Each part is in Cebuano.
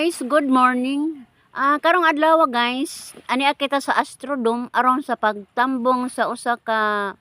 Guys, good morning. Karong adlaw, guys, ani kita sa Astrodome aron sa pagtambong sa usa ka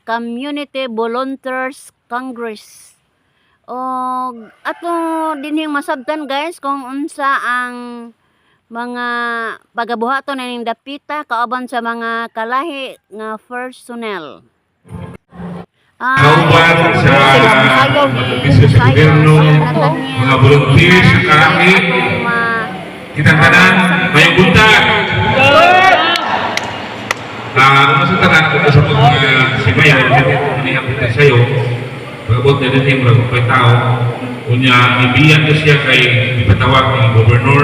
Community Volunteers Congress. Og ato dinhing masabtan, guys, kung unsa ang mga pagabuhaton ining dapita kauban sa mga kalahi nga personnel. Kauban sa mga sa gobyerno, mga volunteers sa kalahi, kitang tanan, may buntag. Una sa tanan, kung sa mga si Mayor, hindi kita sa'yo, pag-abot na din murag kay tao, unya, ibiyan ko siya kay ipatawag ni Governor,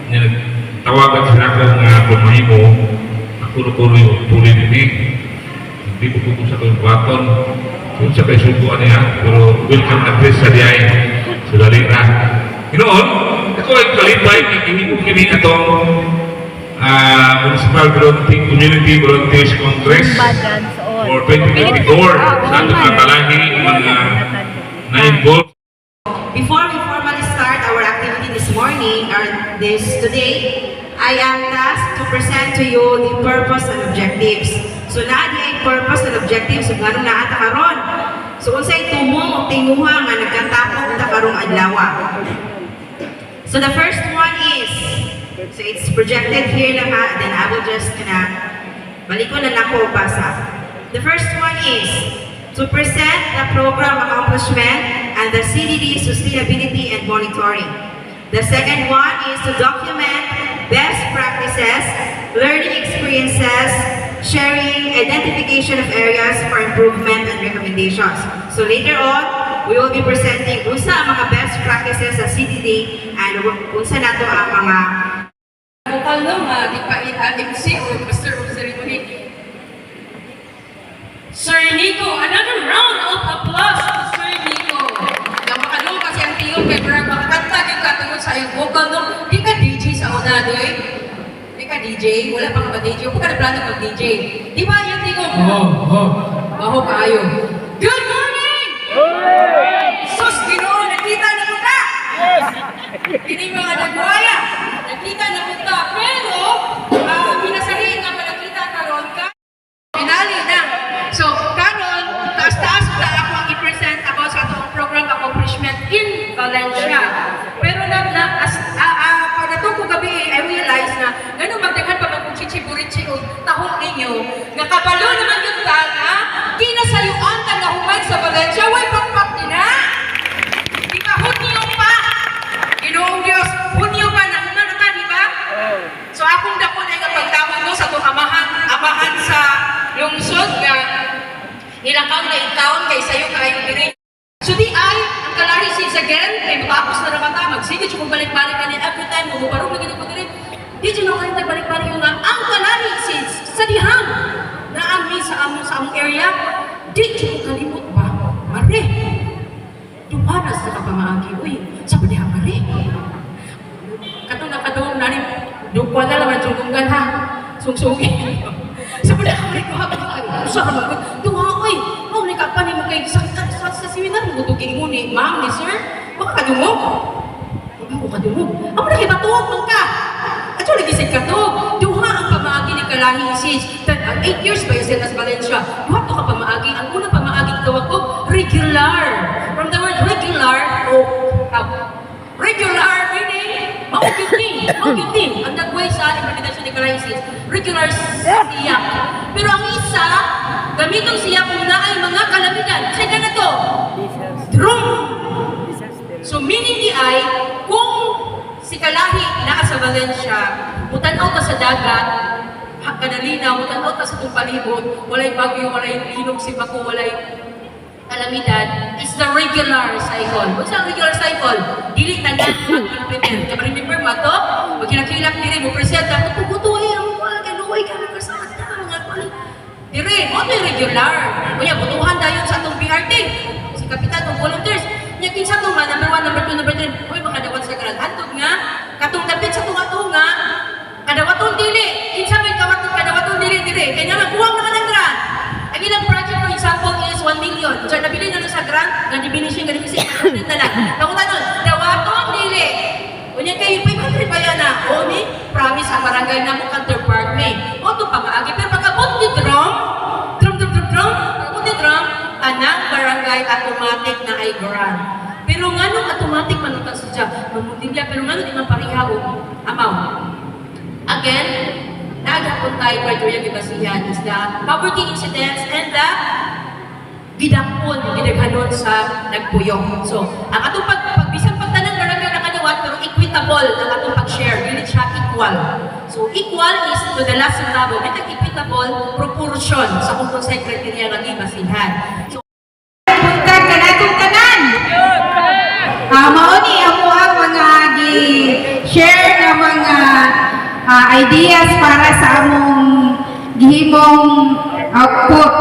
niya nagtawagan sila ko nga kung mahimo, ako na kuno yung tuloy din. Hindi ko kung sa kong buhaton, kung sa kay subuan niya, pero welcome na please sa diay, sa dali na. Hinoon, ako ay kalipay, kini kini atong Municipal Volunteer Community Volunteers Congress for 2024 sa atong mga kalahi, mga na-involved. Before we formally start our activity this morning or this today, I am tasked to present to you the purpose and objectives. So naa di ay purpose and objectives ug nganong naa ta karon. So unsay tumong o tinguha nga nagkatapok ta karong adlaw? So the first one is, so it's projected here lang ha, then I will just kana balikon na nako basa. The first one is to present the program accomplishment and the CDD sustainability and monitoring. The second one is to document best practices, learning experiences, sharing, identification of areas for improvement and recommendations. So later on, we will be presenting unsa ang mga best practices sa CDD and unsa nato ang mga Vocal no, nga di pa MC or Master of Ceremony. Sir Nico, another round of applause to Sir Nico. Nga makadungog kasi ang tiyong kay Brad, makakanta gyud ka tungod sa iyong vocal no. Di ka DJ sa una doy. Di ka DJ, wala pa ka ba DJ? Wala ka na plano mag DJ. Di ba yung Nico? Oo, oh. Maho kaayo. Good morning! Sus, Ginoo, nakita na ko ta! Kini mga nagwaya, nakita na ko ta. Pero, pinasahin nga nakita karon ka. Finally na. So, karon, taas-taas na ako ang i-present about sa atong program accomplishment in Valencia. Pero na, na as, pagdating ko gabi, I realize na, ganun magdaghan pa man kung chichiburichi o tahong ninyo, nga kabalo naman yung ta nga, kinasayuan ta nga human sa Valencia, way pakpak din na. Di ba, Hunyo pa. Ginoong Diyos, Hunyo pa, nahuman na ta, di ba? So akong dako na nga pagtawag no sa atong amahan, amahan sa lungsod nga nilakaw na in town kay sayo kaayo diri. So di ay ang kalahi since again kay matapos na raman ta magsige jud kung balik-balik ani every time mo mubarog lagi ko diri. Di jud ko kay balik-balik yung nga ang kalahi since sa dihang na ami sa among area di jud ko kalimot ba. Mare. Duha sa kapamaagi uy sa dihang mare. Katong nakadungog nani dukwa na lang ang sunggungan ha, sungsungin sa pala ka balik duha ka usa ka magud duha oy mao ni ka pa nimo kay sa seminar mo gutugin mo ni ma'am ni sir baka kadungog baka ko kadungog amo na kay batuog man ka. Actually gisig ka to duha ang pamaagi ni Kalahi since ang 8 years ba yung sa Valencia, duha to ka pamaagi. Ang unang pamaagi tawag og regular. From the word regular o regular meaning mao gyud ni, mao gyud ni ang nagway sa implementation ni Kalahi since regular siya. Pero ang isa gamiton siya kung naay mga kalamidad. Sige na to. Drum. So meaning di ay kung si Kalahi naa sa Valencia, mutan-aw ta sa dagat, kadalina, mutan-aw ta sa itong palibot, walay bagyo, walay linog si bako, walay kalamidad, is the regular cycle. What's ang regular cycle? Dili tanan mag-implement. Kaya remember mo to? Magkilak-kilak diri mo present ako tugutuhi ang wala kay luoy kami kasada mga kuan. Dire, mo to yung regular. Kunya butuhan dayon sa atong BRT. Si kapitan og volunteers. Nya kinsa to man number 1, number 2, number 3. Uy, makadawat sa grant. Hantod nga katong dapit sa tunga tunga kadawaton dili. Kinsa may kawaton kadawaton dili dire. Kay nga kuwang naman ang grant. Ang ilang project, for example, is 1 million. So nabili na lang sa grant, nga diminishing, nga diminishing, na lang. Pangutan nun, dawaton dili. Unya O ni promise ang barangay namo counterpart mi. O to pamaagi, pero pag-abot ni drum, drum drum drum drum, pag-abot ni drum, tanang barangay automatic na ay grant. Pero nganong automatic man utang siya, mamundilya, pero nganong di man pareha og amaw? Again, naghapon tayo criteria gibasihan is the poverty incidence and the gidakpon, gidaghanon sa nagpuyong. So, ang atong pagbisan pagtanang barangay nakadawat, pero equitable ang atong pag-share, dili siya equal. So, equal is to the last centavo, bitag equitable proportion sa kung unsay criteria nga gibasihan. So, Buntag kanatong tanan. Mao ni amo ang mga gi-share nga mga ideas para sa among gihimong output.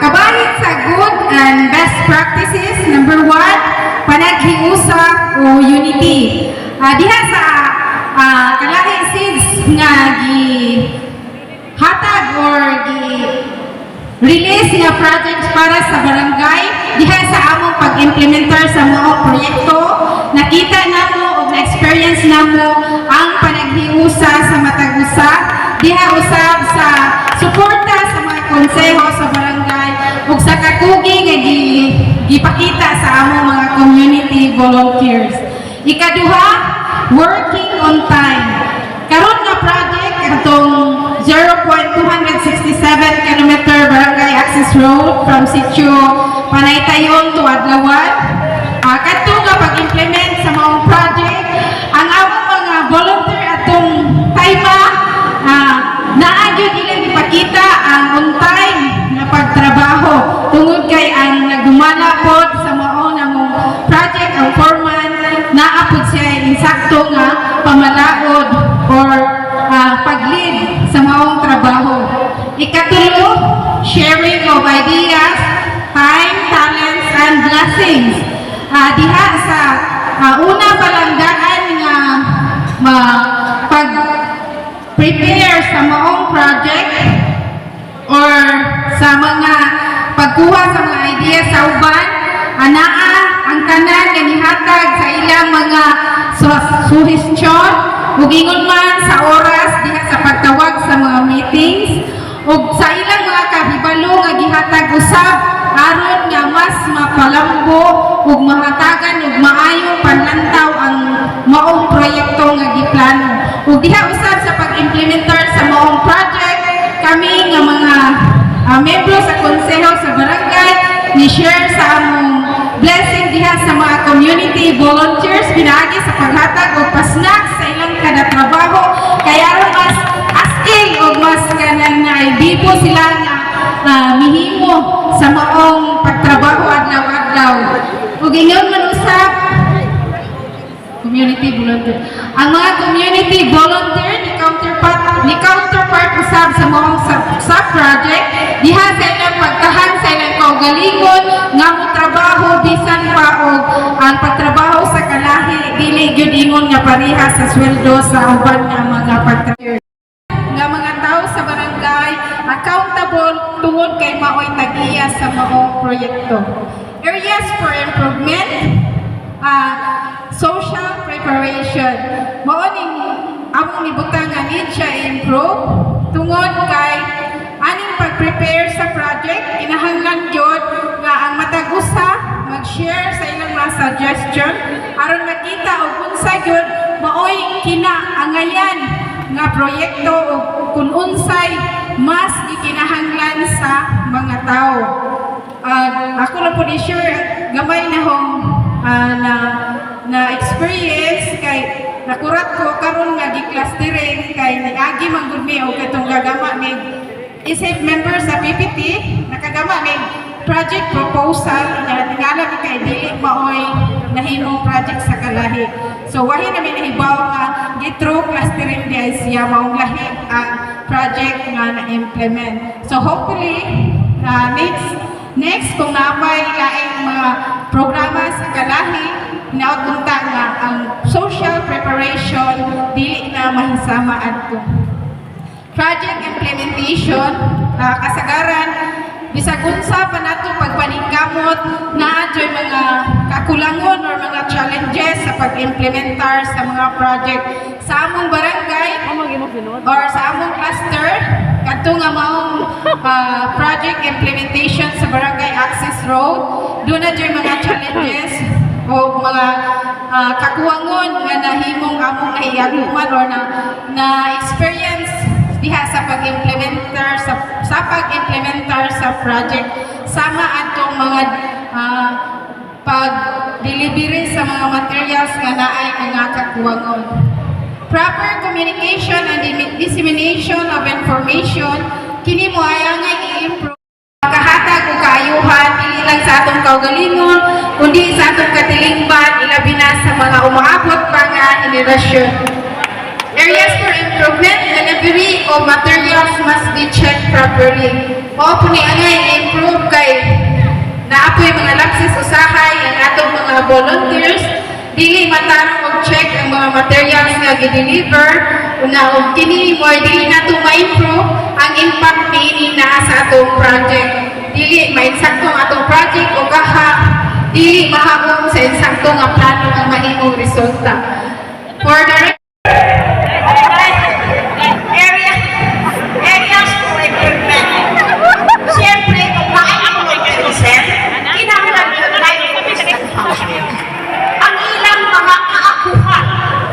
Kabahin sa good and best practices, number one, panaghiusa o unity. Diha sa Kalahi Seeds nga gi hatag or gi release nga projects para sa barangay diha sa among pag-implementar sa mga proyekto, nakita namo og na-experience namo ang panaghiusa sa matag usa diha usab sa suporta sa mga konseho sa barangay ug sa kakugi nga gipakita sa among mga community volunteers. Ikaduha, working on time. Karon nga project atong 0.267 kilometer barangay access road from Sitio Panaytayon to Adlawan. Kadto nga pag-implement sa maong project, ang among mga volunteer atong tayma, naa gyud ilang ipakita ang on time nga pagtrabaho tungod kay ang nagdumala pod sa mao namong project, ang foreman, naa pod siya insakto nga pamalaod or pag-lead sa maong trabaho. Ikatulo, sharing of ideas, time, talents, and blessings. Diha sa una palanggaan nga ma pag prepare sa maong project or sa mga pagkuha sa mga ideas sa uban, anaa ang tanan nga nihatag sa ilang mga suhestyon ug ingon man sa oras diha sa pagtawag sa mga meetings ug sa ilang mga kahibalo nga gihatag usab aron nga mas mapalambo ug mahatagan og maayong panlantaw ang maong proyekto nga giplano. Ug diha usab sa pag-implementar sa maong project, kami nga mga membro sa konseho sa barangay ni share sa among blessing diha sa mga community volunteers pinaagi sa paghatag og pa-snack sa ilang kada trabaho kay aron mas askil og mas kanang naibibo sila nga mihimo sa maong pagtrabaho adlaw-adlaw. Ug ingon man usab community volunteer. Ang mga community volunteer ni counterpart usab sa maong sa project diha sa ilang pagtahan sa ilang kaugalingon nga mo trabaho bisan pa og ang pagtrabaho sa kalahi dili gyud ingon nga pareha sa sweldo sa uban nga mga pagtrabaho nga mga tao sa barangay accountable tungod kay maoy tag-iya sa maong proyekto. Areas for improvement, social preparation. Mao ning among nibutang nga need siya improve tungod kay aning pag-prepare sa project kinahanglan gyud nga ang matag usa mag-share sa ilang mga suggestion aron makita og unsa gyud maoy kinaangayan nga proyekto o kung unsay mas gikinahanglan sa mga tao. Ako lang po ni sure gamay na hong na na experience kay nakurat ko karon nga gi-clustering kay niagi man gud mi og katong gagama mig isip member sa PPT, nakagama mig project proposal nga tingala mi kay dili maoy nahimong project sa kalahi. So wahi na mi nahibaw nga gi-through clustering di ay siya maong lahi ang project nga na-implement. So hopefully next next kung napay laing mga programa sa kalahi, hinaot unta nga ang social preparation dili na mahisama adto. Project implementation, kasagaran bisag unsa pa nato pagpaningkamot, naa joy mga kakulangon or mga challenges sa pag-implementar sa mga project sa among barangay or sa among cluster kadto nga maong project implementation sa Barangay Access Road. Duna jud mga challenges o mga kakuwangon nga nahimong among nahiaguman or na na experience diha sa pag-implementar sa project, sama atong mga pag-delivery sa mga materials nga naay mga kakuwangon. Proper communication and dissemination of information, kini mo ay nga i-improve kahatag og kaayuhan dili lang sa atong kaugalingon kundi sa atong katilingban, ilabi na sa mga umaabot pa nga henerasyon. Areas for improvement: delivery of materials must be checked properly. Mao po ni angay i-improve kay naa poy mga lapses usahay ang atong mga volunteers, dili matarong og check ang mga materials nga gi-deliver una, og kini mo dili nato ma-improve ang impact niini naa sa atong project. Dili mainsakto ang atong project o kaha dili mahaom sa insakto nga plano ang mahimong resulta. For the Areas for improvement. Siyempre, kung naay volunteerism, kinahanglan yun tayo function. Ang ilang mga kaakuhan,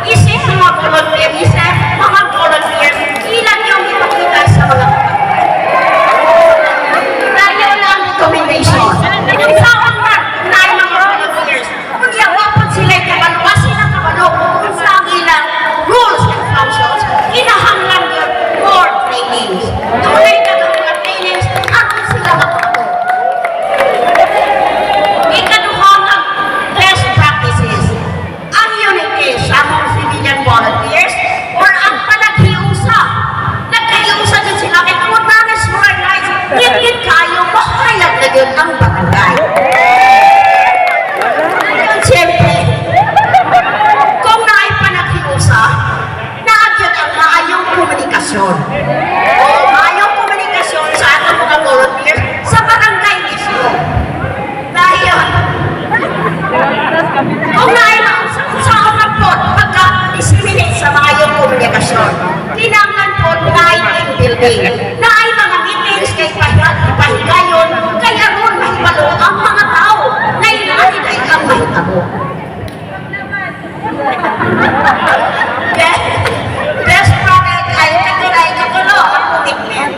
isip mga volunteerism, mga volunteers, ilan yung ipakita sa mga kapatid. Tayo lang recommendation. Kung saan man, kung naay mga volunteers, kung yawapon sila kabalo, sila kabalo, kung sa ang ilang rules and functions, kinahanglan yun more trainings. Tunay na mga trainings, aron sila makabalo. Ikaduha ng best practices. Ang unity sa among civilian volunteers or ang panaghiusa. Nagkahiusa din sila kay tungod na ng solar lights, ngit kayo, mahayag na yun ang barangay. Ngayon, siyempre, kung naay panaghiusa, naagyod ang maayong komunikasyon. O maayong komunikasyon sa atong mga volunteers sa barangay mismo. Dahil, kung naay sa man po, pagka-disseminate sa maayong komunikasyon, kinahanglan po naay team building. Naay mga meetings kay pahigayon, kay aron mahibalo ang mga tao na inaani ang mahitabo. Best product ay katulay katulo ang commitment.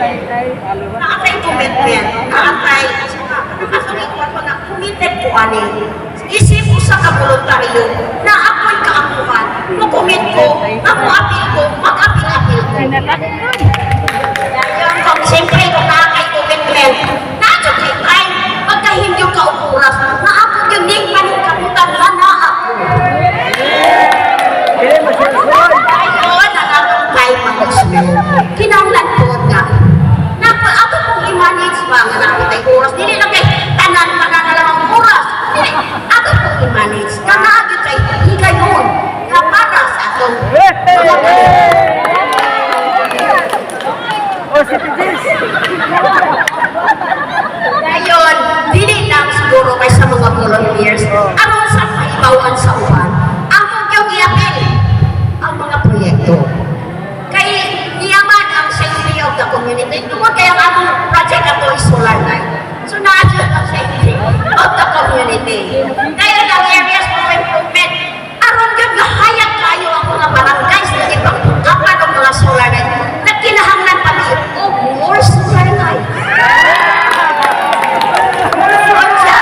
Naatay commitment, naatay, nakatuloy ko na committed ko ani. Isip ko sa kaboluntaryo na ako'y kaapuhan, mo-commit ko, ako apil ko, mag-apil-apil ko. Yung kung siyempre kung nakakay commitment, naadyo kay time, pagkahindyo ka og oras, na ako yung ning paningkamutan na naa ako. Ayun, ang atong time management. Kinahanglan po nga. Napa, ato pong i-manage ba nga naa tay oras? Dili lang kay tanan tanan na lang ang oras. Dili, ato pong i-manage. Nga naa gyud kay higayon nga para sa atong mga kalihok. Ngayon, dili lang siguro kay sa mga volunteers, aron sa paibawan sa uban, ang yung i-apil ang mga proyekto. Kay niyaman ang safety of the community. Tungod kay ang among project ato is solar light. So naa jud ang safety of the community. Kaya ang areas for improvement, aron yun nga hayag kayo ang mga barangays na ibang apan og mga solar light. Nagkinahanglan pa mi og more solar light. Unsa?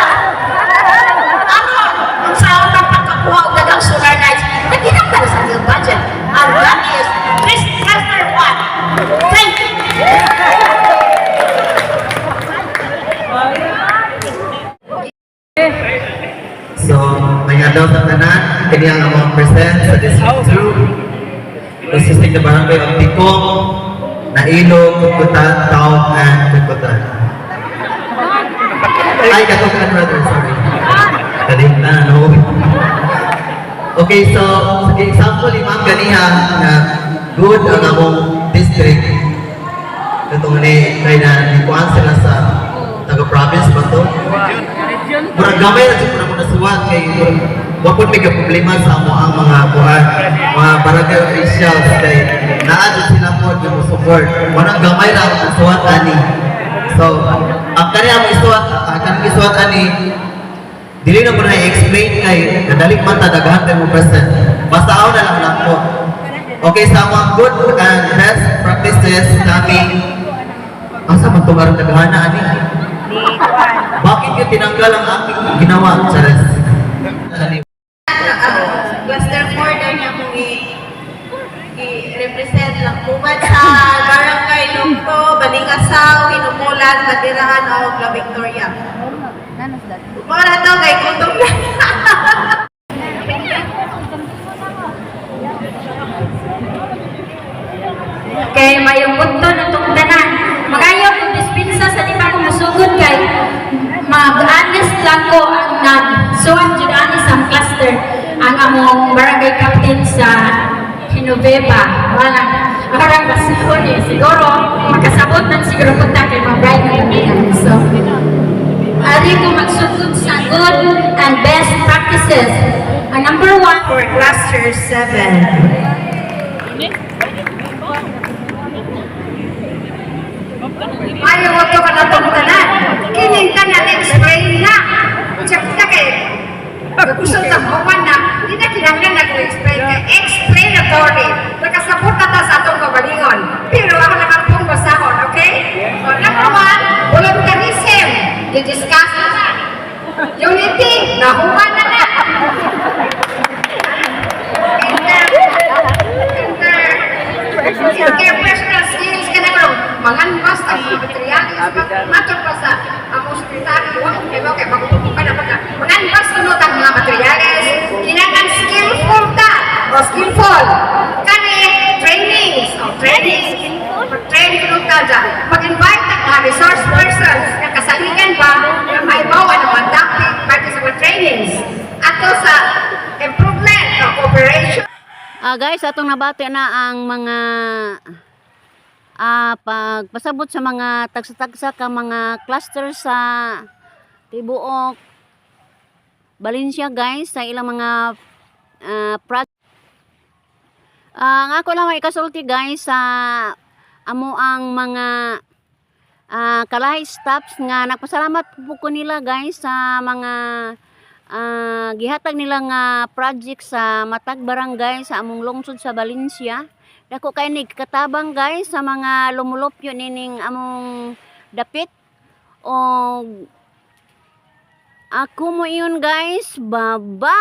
Aron, kung sa ang pagkakuha og daghang solar lights, nagkinahanglan sa iyong budget. And that is this cluster one. Thank you. So, may adlaw sa tanan, kini ang among present sa District 2, consisting the barangay of Tikong, Nailog, Kukutan, Town, and Kukutan. Ay, Katukan rather, sorry. Kalimtan, ano? Okay, so, sa example, ni Ma'am ganiha na good ang among district. Katong ni, kay na, nikuan sila sa taga-province ba to? Murag gamay ra jud ko na nasuwat kay murag wa pud may problema sa amo ang mga kuan, mga barangay officials kay naa jud sila pod nga mo support. Manang gamay ra ako nasuwat ani. So, ang kani ang isuwat, ang kanang isuwat ani, dili na ko na i-explain kay kadali man ta, daghan kay mo present. Basta ako na lang lang po. Okay, sa mga good and best practices namin, asa man itong aron daghana ani? Bakit yung tinanggal ang aking ginawa? Chares. Ani. Cluster 4 daw niya mong i-represent lang uban sa Barangay Lugto, Balingasaw, Hinumulan, Batirahan o La Victoria. Mao na to kay gutom na. Kay mayong punto na itong tanan. Magayo kung dispensa sa di pa ko musugod kay mag-honest lang ko ang nagsuwat jud ani sa cluster ang among barangay captain sa Genoveva. Wala. Parang basahon eh. Siguro, makasabot man siguro punta kay mga bride na kami. So, ari ko magsugod sa good and best practices. Ang number one, For cluster 7. Ayaw ko ka na itong tanan. Kining tanan, explain na. Check na kay. Gusto sa buwan na, di na kinahanglan na explain kay explanatory. Nakasabot na ta sa atong kabalingon. Pero ako nakampong basahon, okay? So, number one, volunteerism. Di-discuss na na. Unity, nahuman na na. Interpersonal skills ka na karon manganbas ang mga materialis matod pa sa among sekretary wa kay ba kay bago ka na pagka manganbas kuno tang mga materialis. Kinahanglan skillful ta o skillful kani trainings o trainings, mag-train kuno ta dyan, mag-invite ang mga resource persons nga kasaligan ba nga maibaw ang mga topic parte sa mga trainings ato sa improvement o cooperation. Guys, atong nabati na ang mga pagpasabot sa mga tagsa-tagsa ka mga cluster sa tibuok Valencia, guys, sa ilang mga project. Ang ako lang may ikasulti, guys, sa amo ang mga kalahi staffs nga nagpasalamat po ko nila, guys, sa mga gihatag nila nga project sa matag barangay sa among lungsod sa Valencia. Dako kay ni katabang, guys, sa mga lumulupyo nining among dapit. Og ako mo iyon, guys. Bye-bye.